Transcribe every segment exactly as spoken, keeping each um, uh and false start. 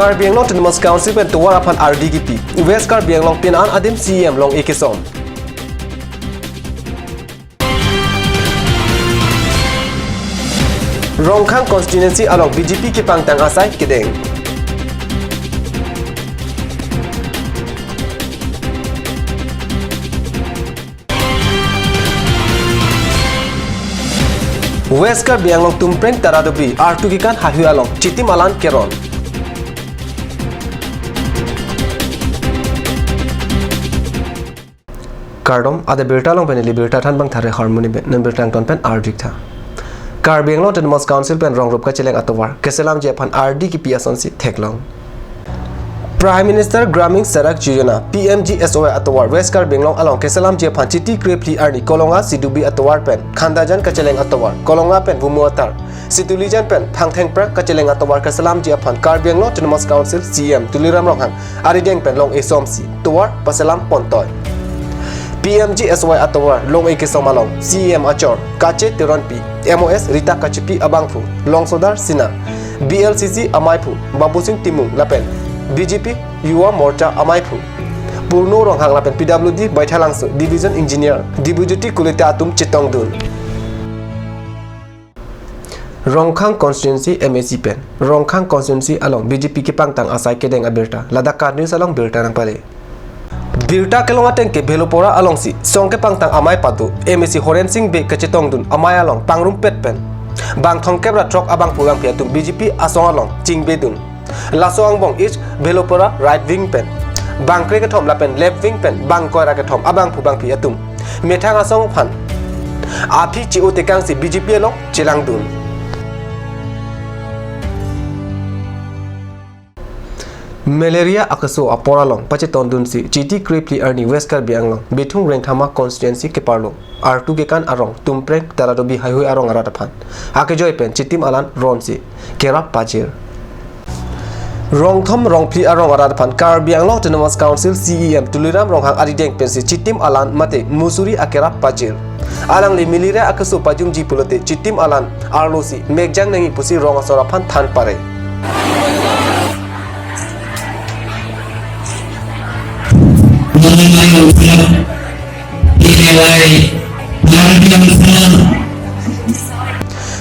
Karbi Anglong Autonomous Council pen tovar aphan ardi kipi. West Karbi Anglong pinan adim C E M long-e kesom. Rongkhang constituency along B J P kepangtang asai kedeng. West Karbi Anglong Tumpreng Taradubi artu kekan haihui along chitim alan keron. Kardom, adet birta along pen ili birta thanbang thare harmoni pen, non birta angton pen ardik tha. Karbi Anglong Autonomous Council pen rong rup kacheleng atovar keselamji aphan ardi kipi asonsi theklong. Prime Minister Gramin Sadak Yojana, P M G S Y atovar West Karbi Anglong along keselamji aphan Chiti krephli arni Kolonga Sidubi atovar pen Khandajan kacheleng atovar, Kolonga pen Bumuatar, Situlijan pen Phangthengprak kacheleng atovar keselamji aphan Karbi Anglong Autonomous Council C E M Tuliram Ronghang arideng pen long-e somsi tovar paselam pontoi. P M G S Y atovar long-e kesom along C E M achor Kache Teronpi, M O S Rita Kachepi abangphu, longsodar sina, B L C C amaiphu Babusing Timung lapen B J P Yuva Morcha amaiphu Purno Ronghang lapen P W D Baithalangso Division Engineer Dibujyoti Kolita atum chetongdun. Rongkhang constituency M A C pen Rongkhang constituency along B J P kepangtang asai kedeng abirta ladak Ka News along birta nangpale. Birta kelong ateng ke Bhelopara alongsi song kepangtang amei pado M A C Horen Sing Bey kachetongdun amei along pangrumpet pen bang thomkep ra throk abangphu bangphi atum B J P asong along chingbedun. Laso angbong east Bhelopara right wing pen bang krekethom lapen left wing pen bang kroi ra kethom abangphu bangphi atum methang asong aphan aphi chi-o tekangsi B J P along chelangdun. Malaria akeso apor along pachetongdunsi Chiti krephli arni West Karbi Anglong Bithung Rengthama constituency keparlo artu kekan arong Tumpreng Taradubi haihui arong arat aphan akejoi pen chitim alan ronsi kerap pajir. Rongthom rongphli arong arat aphan Karbi Anglong Autonomous Council C E M Tuliram Ronghang arideng pensi chitim alan mate musuri akerap pajir. Alangli malaria akeso pajumji pulote chitim alan arlosi mekjang nangji pusi rong asor aphan than pare.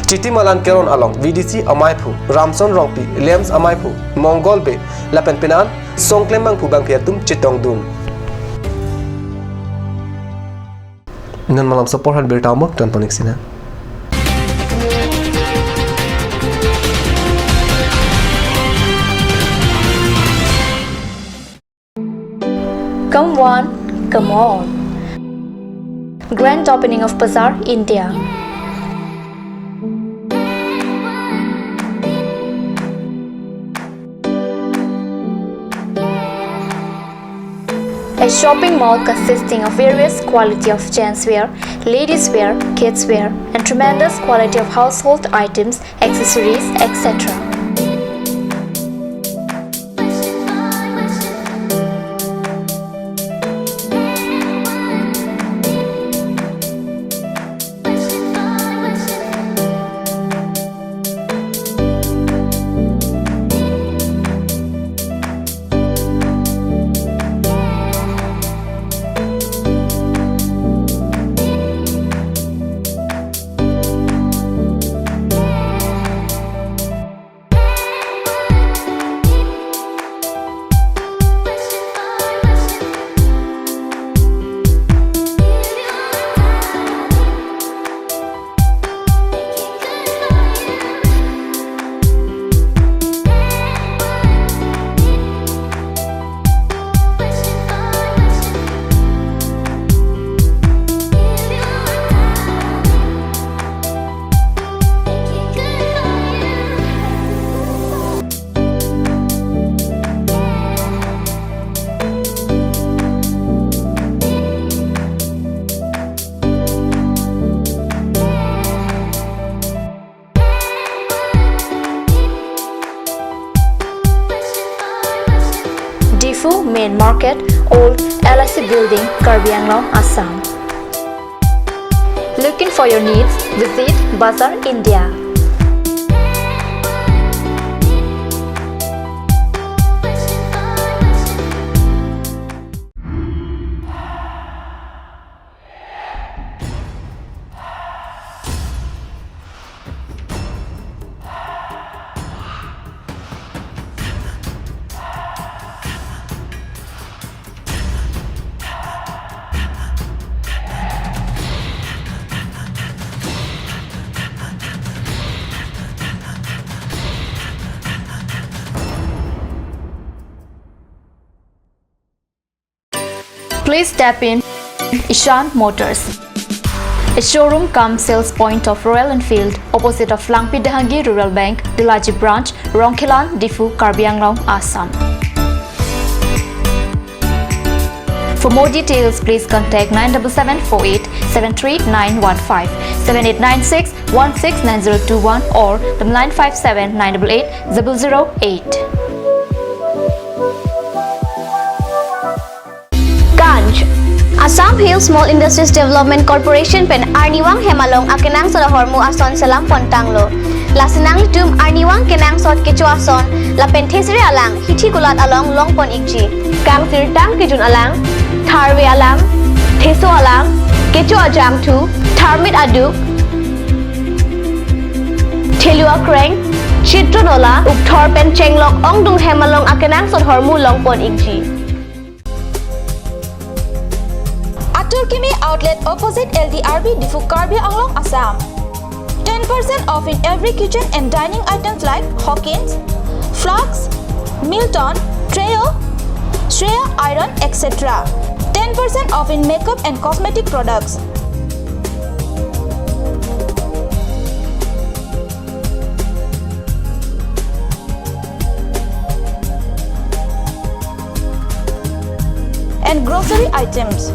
Chitim alan keron along V D C amaiphu Ramson Rongpi, LAMPS amaiphu Mongol Bey lapen penan songklem bangphu bangphi atum chetongdun. Non malomso apor aphan birta amor ton ponik sina. Come one, come all. Grand opening of Bazaar India. A shopping mall consisting of various quality of gents wear, ladies wear, kids wear, and tremendous quality of household items, accessories, et cetera. Diphu Main Market, Old L I C Building, Karbi Anglong, Assam. Looking for your needs? Visit Bazaar India. Please step in Ishan Motors, a showroom cum sales point of Royal Enfield, opposite of Langpi Dehangi Rural Bank, Delaji Branch, Rongkhelan, Diphu, Karbi Anglong, Assam. For more details, please contact nine double seven four eight seven three nine one five, seven eight nine six one six nine zero two one or the nine five seven nine double eight double zero eight. Ganj. Assam Hill Small Industries Development Corporation pen arnivang hem along akenangsot ahormu ason selam pontanglo. Lasi nanglitum arnivang kenangsot kecho ason lapen thesere alang hithi kulat along longpon ikji. Kangsirtang kejun alang, tharve alang, theso alang, kecho ajangthu, tharmit aduk, thelu akreng, chitron ola, ukthor pen chenglok ongdung hem along akenangsot ahormu longpon ikji. Atur Kimi Outlet, opposite L D R B, Diphu, Karbi Anglong, Assam. Ten percent off in every kitchen and dining items like hokins, flasks, Milton, Treo, Shreya iron, et cetera. Ten percent off in makeup and cosmetic products. And grocery items.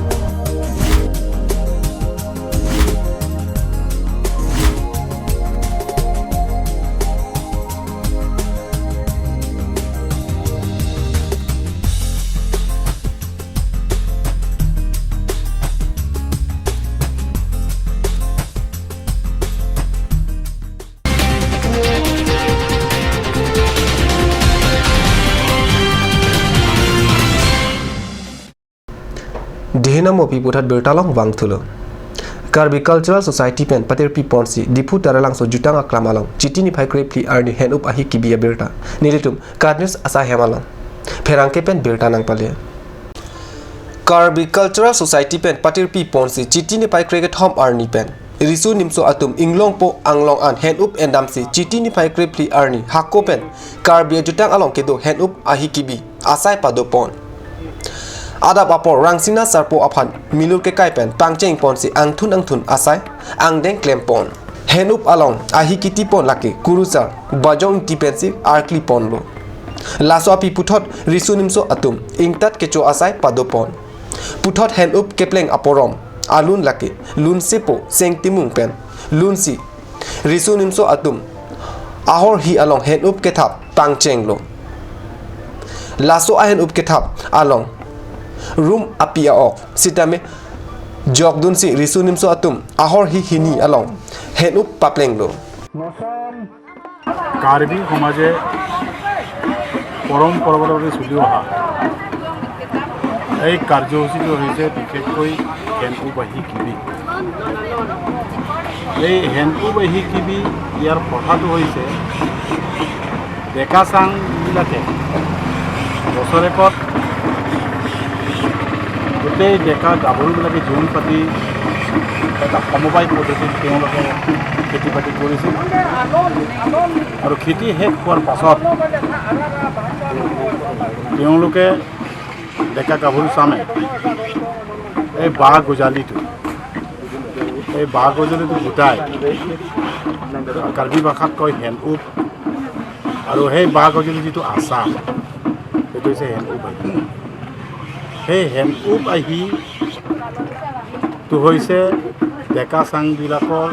Dihina mopi puthot birta along vangthulo. Karbi Cultural Society pen patirpi ponsi Diphu Taralangso jutang aklam along Chiti niphai krephli arni hen-up ahi kibi abirta nelitum KAT News asai hem along pherangke pen birta nangpale. Karbi Cultural Society pen patirpi ponsi Chiti niphai krekethom arni pen riso nimso atum inglongpo anglong an hen-up endamsi Chiti niphai krephli arni hako pen Karbi ajutang along kedo hen-up ahi kibi asai padopon. Adap apor Rangsina Sarpo aphan milur kekai pen pangcheng ponsi angthun angthun asai angdeng klempon. Hen-up along ahi kitipon lake kurusar Bajong Ingti pensi arkli ponlo. Laso api puthot riso nimso atum ingtat kecho asai padopon. Puthot hen-up kepleng aporom alun lake lunsepo Seng Timung pen lunsi riso nimso atum ahorhi along hen-up kethap pangchenglo. Laso ahen-up kethap along rum api a-ok sitame jokdunsi riso nimso atum ahorhi hini along hen-up paplenglo. Karbi সমাজে পৰম্পৰাগতভাৱে চলি অহা এই কাৰ্যসূচীটো হৈছে বিশেষকৈ হেন-উপ আহি কিবি। এই হেন-উপ আহি কিবি ইয়াৰ কথাটো হৈছে ডেকা চাংবিলাকে বছৰেকত গোটেই ডেকা গাভৰুবিলাকে জোৰোণ পাতি এটা সমবায় পদ্ধতিত তেওঁলোকে খেতি বাতি কৰিছিল আৰু খেতি শেষ হোৱাৰ পাছত তেওঁলোকে ডেকা গাভৰু চামে এই বাঁহ গজালিটো, এই বাঁহ গজালিটো গোটাই কাৰ্বি ভাষাত কয় হেন-উপ। আৰু সেই বাঁহ গজালি যিটো আচা, সেইটো হৈছে হেন-উপ আহি। সেই হেন-উপ আহিটো হৈছে ডেকা চাংবিলাকৰ,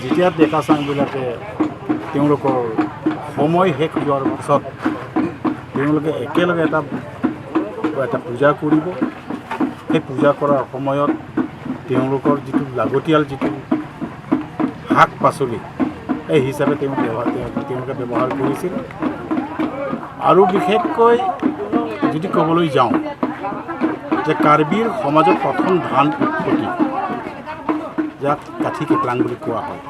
যেতিয়া ডেকা চাংবিলাকে তেওঁলোকৰ সময় শেষ যোৱাৰ পিছত তেওঁলোকে একেলগে এটা, এটা পূজা কৰিব। সেই পূজা কৰাৰ সময়ত তেওঁলোকৰ যিটো লাগতিয়াল যিটো শাক পাচলি, এই হিচাপে তেওঁ ব্যৱহাৰ, তেওঁ, তেওঁলোকে ব্যৱহাৰ কৰিছিল। আৰু বিশেষকৈ যদি ক'বলৈ যাওঁ যে কাৰ্বিৰ সমাজত প্ৰথম ধান উৎপত্তি, যাক কাঠি কেপলাং বুলি কোৱা হয়।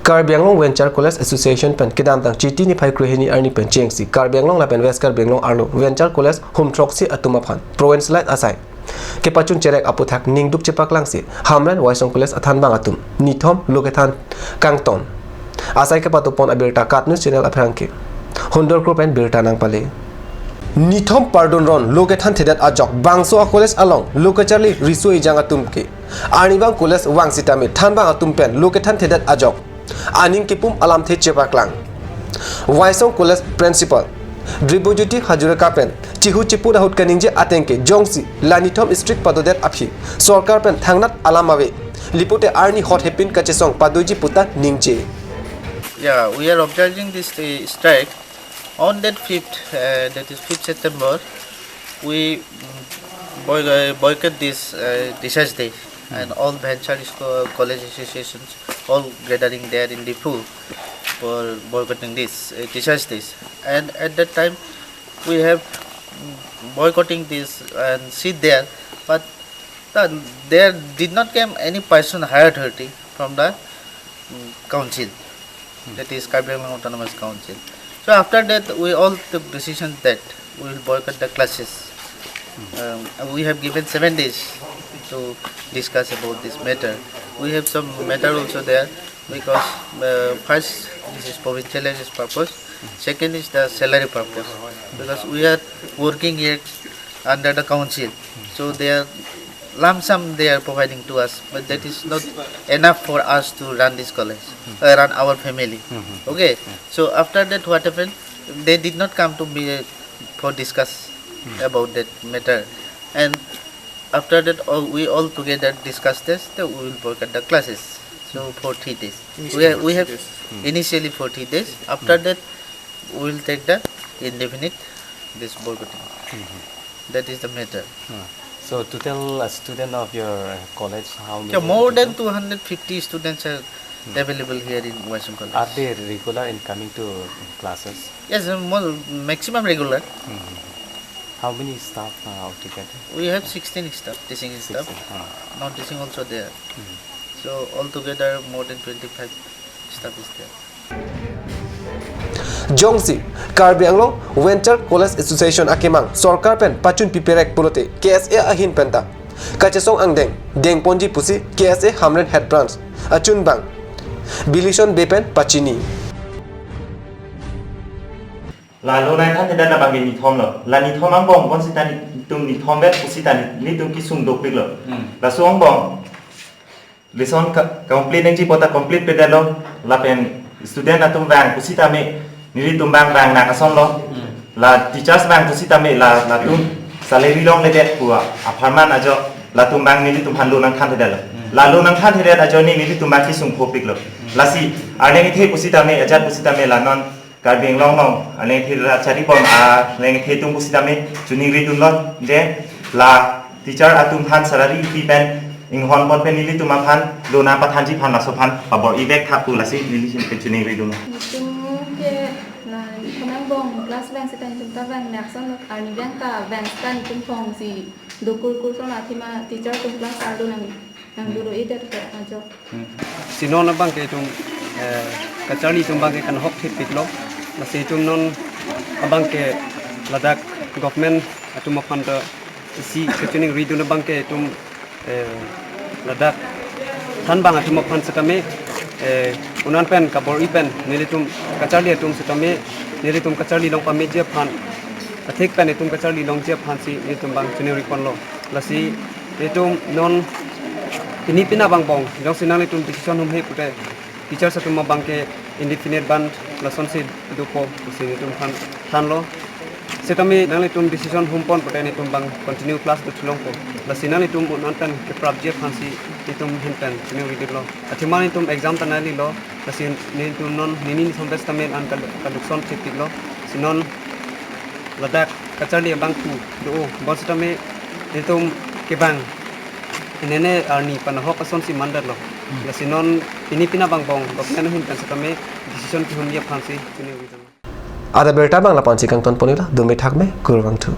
Karbi Anglong Venture College Association pen kedamtang Chiti niphai krehini arni pen chengsi Karbi Anglong lapen West Karbi Anglong arlo Venture College hum throksi atum aphan province light asai kepachun cherek aputhak ningduk chepaklangsi Hamren Waisong College athanbang atum nithom lo kethan kangton. Asai kepatupon abirta KAT News Channel aphrang ke Hundor Kro pen birta nangpale. Nithom pardun ron lo kethanthedet ajok bangso a college along lo kacharli riso ejang atum ke arnivang college vang sitame thanbang atum pen lo kethanthedet ajok aning kipum alamthe chepaklang. Waisong College Principal Dibojyoti Hazarika pen chihu chipu ahut kaningje ateng ke jongsi la nithom strict padodet aphi sorkar pen thangnat alam ave, lipute arni hot hepin kachesong padoji puta ningje. Yeah, we are observing this uh, strike on that fifth, uh, that is fifth September. We mm, boy- uh, boycott this uh, Teachers' Day, and all Bhansar school, college associations all gathering there in Diphu for boycotting this uh, Teachers' Day. And at that time, we have mm, boycotting this and sit there, but the, there did not came any person higher authority from the mm, council, that is Karbi Anglong Autonomous Council. So after that, we all took decision that we will boycott the classes. Um, we have given seven days to discuss about this matter. We have some matter also there because uh, first, this is provincial language purpose. Second is the salary purpose, because we are working here under the council, so they are lump sum they are providing to us, but that is not enough for us to run this college, uh, run our family. Okay, so after that, what happened? They did not come to me uh, for discuss about that matter, and after that, all, we all together discussed this that we will boycott the classes. So for three days, we have, we have initially for three days. After that, we will take the indefinite this boycotting. That is the matter. So total uh, student of your uh, college, how many? Yeah, more than two hundred fifty students are available here in Waisong College. Are they regular in coming to classes? Yes, uh, more, maximum regular. How many staff uh, altogether? We have sixteen staff, teaching staff, Uh, non-teaching also there. So altogether more than twenty-five staff is there. Jongsi Karbi Anglong Venture College Association akemang sorkar pen pachun piperek pulote K S A ahin penta kachesong angdeng dengponji pusi K S A Hamren Head Branch achunbang Bilison Bey pen pachini. La lo nangthanthedet abang ke nithom lo. La nithom angbong bonsita nelitum nithom vet pusita nelitum kesung dopiklo. Laso angbong lesson ka- complete nangji pota complete pedetlo. Lapen student atum vang pusitame nelitum vang vang nang asonlo. La teachers vang pusitame la latum salary longledet pu apharman ajo latum vang nelitum aphan lo nangthanthedetlo. La lo nangthanthedet ajoine nelitum vang kesung phopiklo. Lasi arleng ithe pusitame ajat pusitame la non Karbi Anglong along arleng ithe ra charibom arleng ithe atum pusitame chiningridunlo je la teacher atum aphan salary pi pen inghonpon pen nelitum aphan lo nangpathanji aphan laso aphan pabor-ivek tha pu lasi neli chin pen chiningridun. Nelitum ke la nelitum angbong class vang sita nelitum ta vang nang asonlo, arni vang ta vang sita nelitum phong si dokur kur asonlo, athema teacher atum class arlo nang nangdo do-edet ke ajok. Si non abang ke itum eh, kacharli itum abang ke kanhok thepiklo. Lasi itum non abang ke ladak government atum aphan ta isi kachiningridun abang ke itum eh, ladak thanbang atum aphan setame eh, unan pen kabor-i pen nelitum kacharli atum setame nelitum kacharli long pameji aphan athik pen itum kacharli longji aphan si nelitum abang chiningriponlo. Lasi itum non pini pina abang bong jongsi nanglitum decision humhe pute teachers atum abang ke indefinite ban lasonsi dopo pusi nelitum aphan thanlo. Setame nanglitum decision humpon pute nelitum abang continue class do thulongpo. Lasi nanglitum unan pen keprapji aphan si nelitum ahin pen chiningridetlo. Athema nelitum exam ta nanglelo. Lasi nelitum non nini nithom vet setame an kal- kalukson thepiklo. Si non ladak kacharli abang pu do-o bonsitame nelitum kevang inene arni panahok asonsi mandetlo. Lasi non pini pina abang bong government ahin pen setame decision kehumji aphan si chiningridetlo. Ada berita abang lapu-ansi kangtonponlo, dome thakme, kurvangthu.